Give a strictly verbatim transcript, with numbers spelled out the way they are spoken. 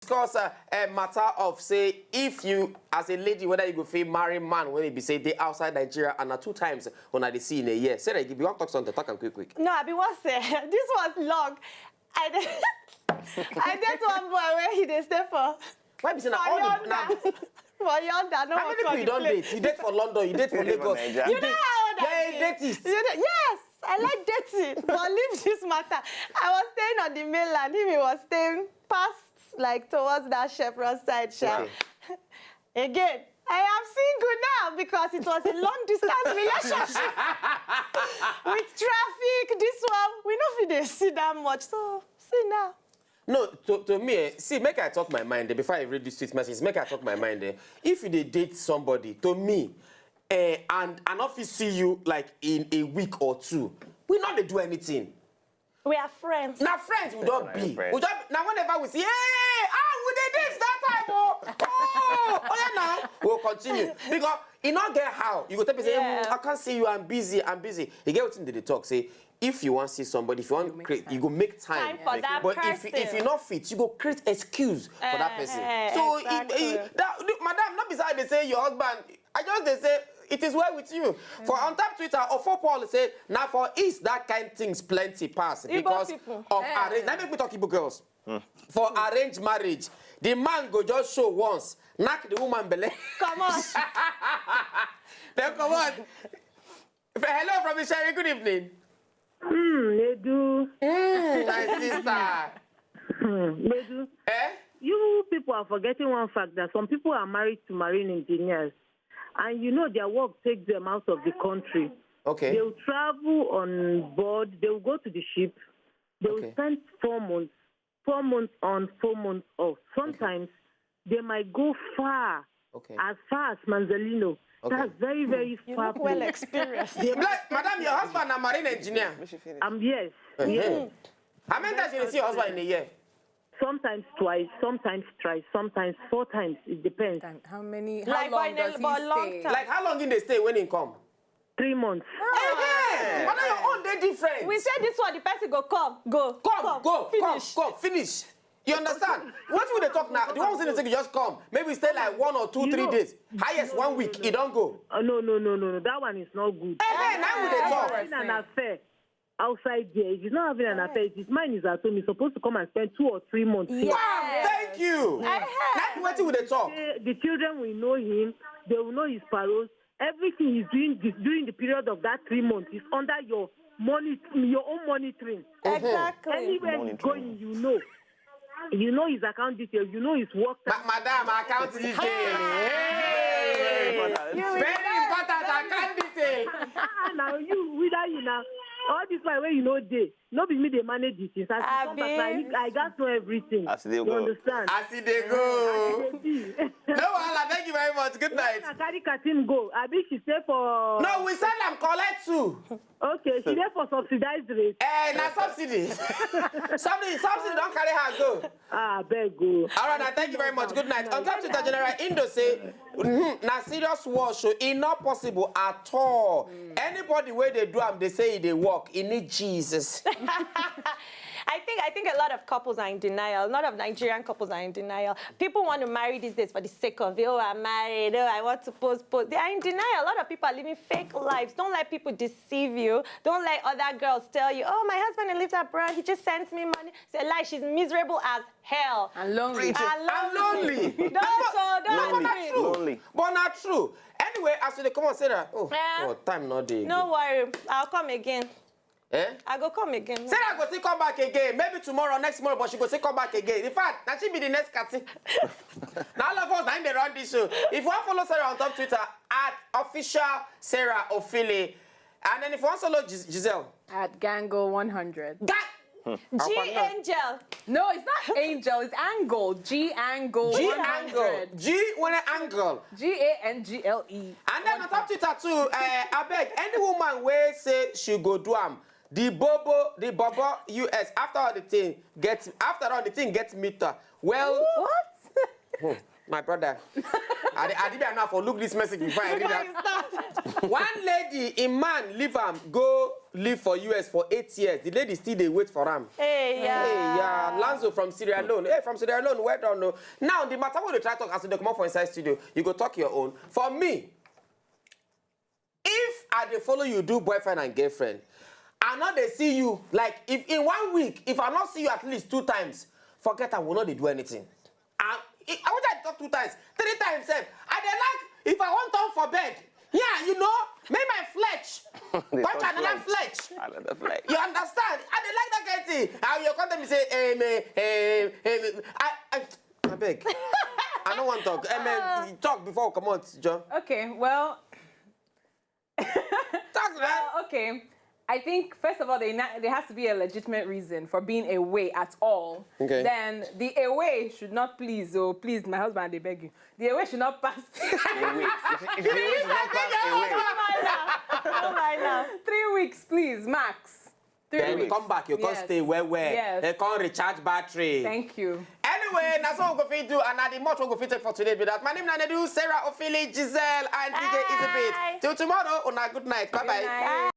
discuss uh, a matter of say if you as a lady whether you go fit marry man when e be say dey outside Nigeria and na two times una dey see in a year. Sarah, you be wan talk something, talk am quick quick. No, I be wan say this was long. I dey I date one boy where he dey stay for Why be say na for all the na yonder. For yonder, no how many people you don date? You date for London, you date for Lagos. You know how old I yeah, be? Datist. You know, yes, I like dating, but leave this matter. I was staying on the mainland. Him, he was staying past like towards that Chevron side, sha. Okay. Again, I am single now because it was a long distance relationship with traffic. This one, we no fit dey see that much. So see now. No, to, to me, eh, see, make I talk my mind eh, before I read this sweet message. Make I talk my mind. Eh. If you dey date somebody, to me, eh, and I no fit see you like in a week or two, we no dey do anything. We are friends. Na friends we don be. We don na whenever we see, hey, ah, we dey date that time oh, oh, oh yeah now. We'll continue because e no get how you go tell me say, yeah. Mm, I can't see you, I'm busy, I'm busy. You get wetin dey dey talk say if you wan see somebody, if you wan create, you go make time. Time for that person. But if if you no fit, you go create excuse for that person. So exactly. That madam, no be say I dey say your husband. I just dey say it is well with you. For on top Twitter, Ofo Paul say na for east that kind things plenty pass because of arrange. Na make me talk Igbo girls. For arranged marriage, the man go just show once, knock the woman belle. Come on. Then come on. Hello from the Sherry. Good evening. Hmm, Nedu. Mm, my sister. Hmm, Nedu. Eh? You people are forgetting one fact that some people are married to marine engineers. And you know their work takes them out of the country. Okay. They will travel on board, they will go to the ship, they will okay. spend four months, four months on, four months off. Sometimes okay. they might go far, okay. as far as Manzalino. Okay. That's very, very you far. Look well experienced. Yeah, madam, your husband a marine engineer. Um, yes. Uh-huh. Yes. How many times you see your husband in a year? Sometimes twice, sometimes thrice, sometimes four times. It depends. How many? How like long does he stay? Like how long in they stay when he come? Three months. Hey, hey, but now your own they different. We say this one, the person go come, go, come, come, go, finish. Come, go, finish. You understand? What we dey talk now? The one who say they just come. Maybe stay like one or two, three days. Highest one week, it don't go. Uh, no, no, no, no, no. That one is not good. Hey, hey, now we dey talk. An affair. Outside there. If he's not having an affair, if his mind is at home, he's supposed to come and spend two or three months here. Wow, thank you. Now wetin we dey talk. The, the children will know him. They will know his paroles. Everything he's doing this, during the period of that three months is under your money, your own monitoring. Exactly. Anywhere he's going, you know. You know his account details, you know his work time. Ma madam, account detail. Hey! Very important, account detail. Ah, now you, whether you now, all this while where you know dey, no be me dey manage the things. As you come back, I, I gats know everything. As they go. You understand? As they go. No wahala, thank you very much. Good night. I carry Katim go. I be she stay for. No, we send am collect too. Okay, she dey for subsidized rate. Eh, na subsidy. Subsidy, subsidy don carry her go. Ah, abeg o. All right, now thank you very much. Good night. On top Twitter, General Indo say, mm-hmm, na serious war show. E not possible at all. Anybody wey dey do am, they say e dey work. E need Jesus. I think I think a lot of couples are in denial. A lot of Nigerian couples are in denial. People want to marry these days for the sake of, oh, I'm married, oh, I want to post post. They are in denial. A lot of people are living fake lives. Don't let people deceive you. Don't let other girls tell you, oh, my husband lives abroad. He just sends me money. It's a lie. She's miserable as hell. And lonely. And lonely. Don't so don't lonely. True. Lonely. But not true. Anyway, as we come on, Sarah. Oh, yeah. Oh, time not day. No worry. I'll come again. Eh? I go come again. Sarah go still come back again. Maybe tomorrow, next tomorrow, but she go still come back again. In fact, now she be the next Katy. Now all of us, now they run this show. If you want to follow Sarah on top Twitter, at official Sarah Ofili. And then if you want to follow Gis- Giselle. At Gango one hundred. Ga- G Angel. No, it's not Angel. It's Angle. G Angle. G Angle. G one Angle. G A N G L E. And then on top Twitter too, uh, I beg any woman wey say she go do am. The bobo, the bobo U S. After all the thing, get after all the thing gets meter. Well, what? My brother, I, I did not for look this message before I read Before that. You start. One lady, a man, leave am, go live for U S for eight years. The lady still dey wait for am. Hey, yeah. Hey, yeah, Lanzo from Sierra Leone. Hey, from Sierra Leone, well done. No. Now, the matter we dey try talk as we dey comot for inside studio, you go talk your own. For me, if I dey follow you do boyfriend and girlfriend, I no dey see you, like, if in one week, if I no see you at least two times, forget am, we no dey do anything. I, I want I talk two times, three times sef. I dey like if I wan turn for bed. Yeah, you know, make my flesh touch another flesh. Another flesh. You understand? I dey like that kind thing. How you come tell me say, um, um, um, I, I, I beg. I don't want talk. Um, talk before we come out, John. Okay, well, Talk, man. well, okay. I think first of all, there, na- there has to be a legitimate reason for being away at all. Okay. Then the away should not please. Oh, please, my husband, they beg you. The away should not pass. Away. If the away is not pass away. Oh my now. Three weeks, please, max. Three Then weeks. Come back, you can't Yes. stay well, well. Yes. They can't recharge battery. Thank you. Anyway, that's all we go fit do, and na the much we go fit take for today be that. My name na Nedu, Sarah Ofili, Giselle, and D J Easy Bye. Beat. Till tomorrow, una good night. Bye bye. Good night.